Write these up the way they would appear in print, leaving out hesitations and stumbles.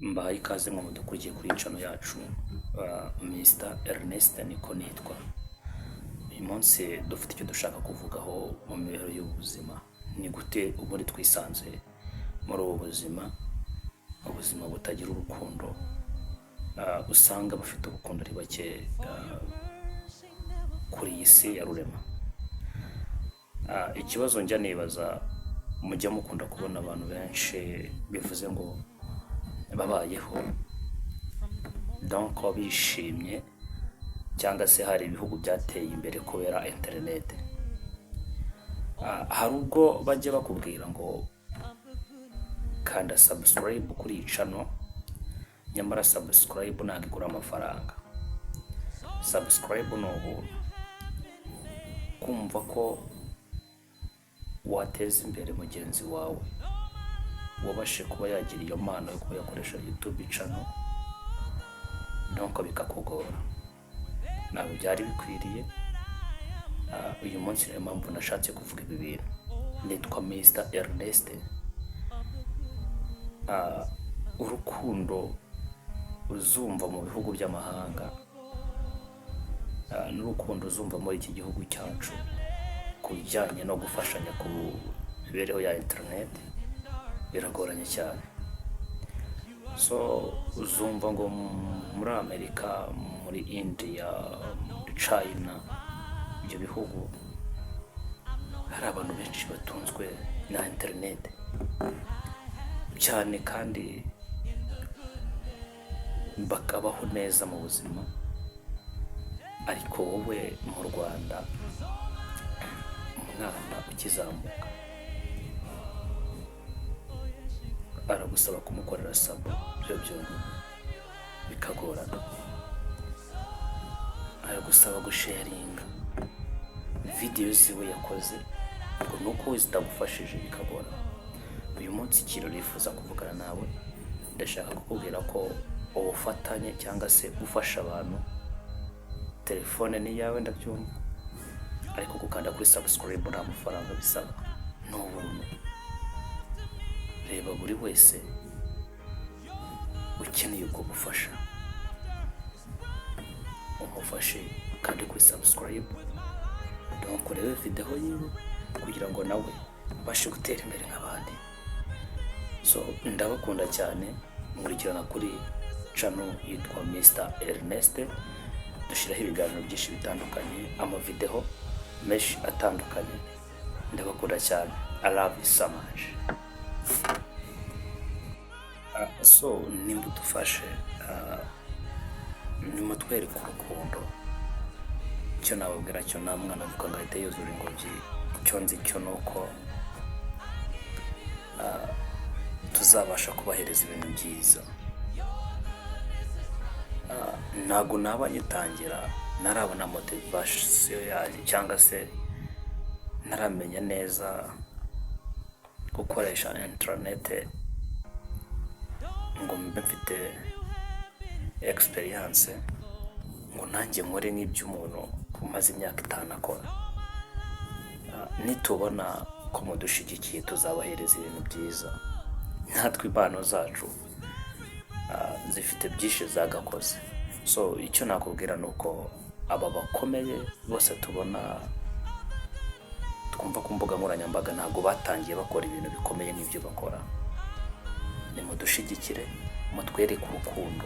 Mbahaye ikaze mwe mudukurikiye kuri channel yacu, Mr Ernest niko nitwa. Uyu munsi dufite icyo dushaka kuvugaho mu mibereho y'ubuzima. Ni gute ubundi twisanze muri ubu buzima, ubuzima butagira urukundo? Usanga abafite urukundo ari bake kuri iyi si ya rurema. Ikibazo njya nibaza, mujya mukunda kubona abantu benshi, bivuze ngo babayeho, donc bishimye, cyangwa se hari ibihugu byateye imbere kubera interineti. Hari ubwo bajya bakubwira ngo kanda subscribe kuri iyi channel, nyamara subscribe ntabwo igura amafaranga, subscribe ni ubuntu. Kumva ko wateza imbere mugenzi wawe wabashe kuba yagira iyo mpano yo kuba yakoresha YouTube channel, donc bikakugora, ntabwo byari bikwiriye. Uyu munsi niyo mpamvu nashatse kuvuga ibi bintu. Nitwa Mr Ernest. Urukundo uzumva mu bihugu by'amahanga n'urukundo uzumva muri iki gihugu cyacu ku bijyanye no gufashanya ku mibereho ya internet biragoranye cyane. So uzumva ngo muri Amerika, muri India, muri China, ibyo bihugu hari abantu benshi batunzwe na internet cyane kandi bakabaho neza mu buzima. Ariko wowe mu Rwanda, umwana ukizamuka aragusaba kumukorera sub, byo byonyine bikagorana. Aragusaba gusharinga videwo ziwe yakoze ngo ni uko zitagufashije, bikagorana. Uyu munsi ikintu nifuza kuvugana nawe, ndashaka kukubwira ko ubufatanye cyangwa se gufasha abantu, telefone ni iyawe ndabyumva, ariko gukanda kuri subscribe nta mafaranga bisaba, ni ubuntu. Reba buri wese ukeneye ubwo bufasha, umufashe kandi kuri subscribe, donc urebe videwo yiwe kugira ngo nawe abashe gutera imbere nk'abandi. So ndabakunda cyane, nkurikirana kuri channel yitwa Mr Ernest. Dushyiraho ibiganiro byinshi bitandukanye, amavidewo menshi atandukanye. Ndabakunda cyane, I love you so much. So nimba udufashe, nimutwereke urukundo. Icyo nababwira cyo, nta mwana avuga ngo ahite yuzura ingobyi. Icyo nzi cyo ni uko tuzabasha kubahereza ibintu byiza. Ntabwo naba nyitangira ntarabona motivation yanjye cyangwa se ntaramenya neza gukoresha interinete ngo mbe mfite experience, ngo nanjye nkore nk'iby'umuntu umaze imyaka 5 akora. Nitubona ko mudushigikiye, tuzabahereza ibintu byiza. Natwe impano zacu zifite byinshi zagakoze. So icyo nakubwira ni uko aba bakomeye bose tubona, twumva ku mbuga nkoranyambaga, ntabwo batangiye bakora ibintu bikomeye nk'ibyo bakora. Nimudushigikire, mutwereke urukundo,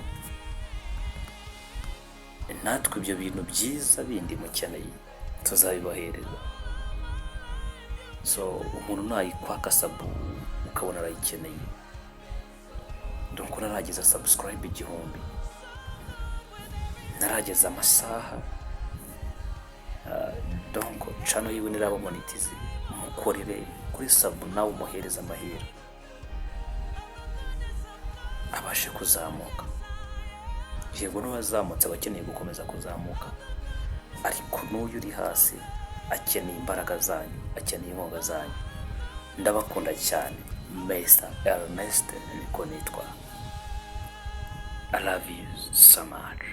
natwe ibyo bintu byiza bindi mukeneye tuzabibahereza. So umuntu nayikwaka sub ukabona arayikeneye, donc ntarageza subscribe 1000, ntarageza amasaha, donc channel yiwe niraba monetize, mukorere kuri sub, nawe umuhereza amahirwe abashe kuzamuka. Yego, n'uwazamutse aba akeneye gukomeza kuzamuka, ariko n'uyu uri hasi akeneye imbaraga zanyu, akeneye inkunga zanyu. Ndabakunda cyane. Mr Ernest niko nitwa. I love you so much.